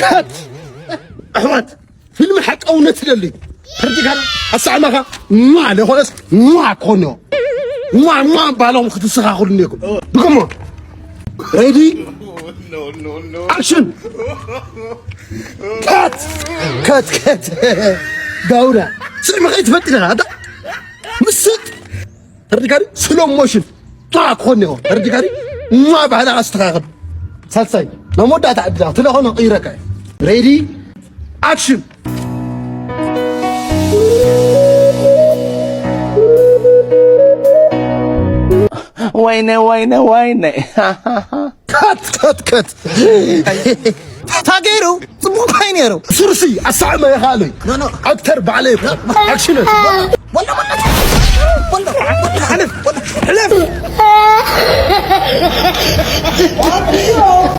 ከት ኣሕዋት ፊልም ሓቂ እውነት ይደሊ ሕርጅ ጋር ኣሳዕማኻ ማ ለኾነስ ማ ኮኖ ማ ማ ባሎም ክትስኻኹሉ እኒኩም ድግሞ ሬዲ ኣክሽን ከት ከት ከት ጋውዳ ስዕሚ ከይትፈጥ ኢኻ ኣታ ምስጥ ተርዲካሪ ስሎ ሞሽን ጥራ ክኾን ኔዎ ተርዲካሪ ማ ባህላ ኣስተኻኽል ሳልሳይ ናብ መወዳእታ ዕድላ ትለኾኖ ቅይረካ ሬዲ ኣክሽን ወይነ ወይነ ወይነ ከት ከት ከት ታገይሩ ጽቡቅ እንታይ ነይሩ ሱርሲ ኣሳዕመ ይኻሉይ ኣክተር ባዕለ ኣክሽን